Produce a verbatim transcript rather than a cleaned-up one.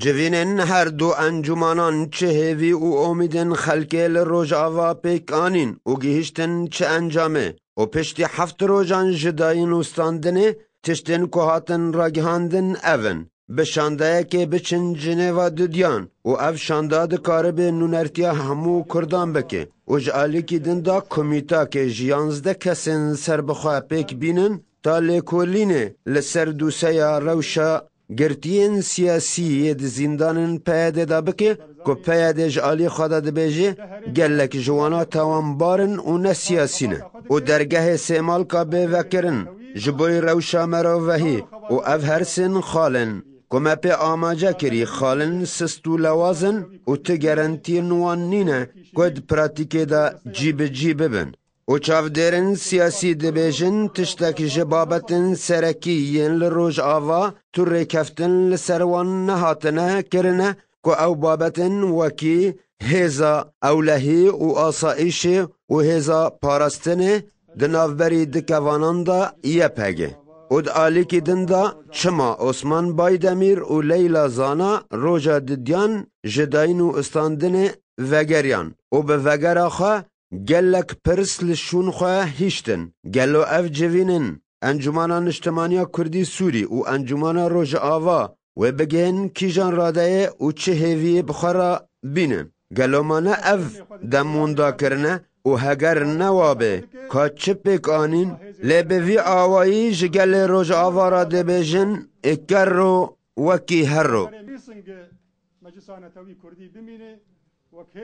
Civînên her du encûmanan çi hêvî û omîdên xelkê li Rojava pêk anîn û gihîştin çi encamê û piştî heft rojan ji dayîn û standinê tiştên ku hatin ragihandin ev in. Bi şandeyekê biçin Cinêva Dudyan û ev şanda dikaribe nûnertiya hemû Kurdan bike û ji alîkî din de komîtakê ji yanzdeh kesên serbixwe pêk bînin ta lêkolînê li ser dûseya rewşa girtiyên siyasî yê di zîndanên P Y D'ê de bike, ku P Y D ji alî xwe de dibêje, gelek ji wana tawanbar in û ne siyasî ne û dergehê Sêmalka bê vekirin ji bo rewşa merovehî û ev her sên xalên ku me pê amace kirî, xalên sist û lewaz in û ti gerentiyên wan nîne ku di pratîkê de cî bi cî bibin. Û çavdêrên siyasî dibêjin, tiştek ji babetên serekî yên li Rojava tu rêkeftin li ser wan nehatine kirine ku ew babetên wekî hêza ewlehî û asayîşê û hêza parastinê di navberî du kevanan de Y P G û di alîkî din de çima Osman Baydemîr û Leyla Zana roja didiyan ji dayîn û istandinê vegeriyan û bi vegera xwe gelek pirs li şûn xwe hiştin. Gelo ev civîn in Encûmana Niştimaniya Kurdî Sûrî û Encûmana Rojava wê bigihên kîjan radeyê û çi hêviyê bi xwe re bînin? Gelo ma ne ev dem winda kirine û heger ne wabe ka çi pêk anîn, lê bi vî awayî ji gelê Rojava re dibêjin, ê kerro wekî herro.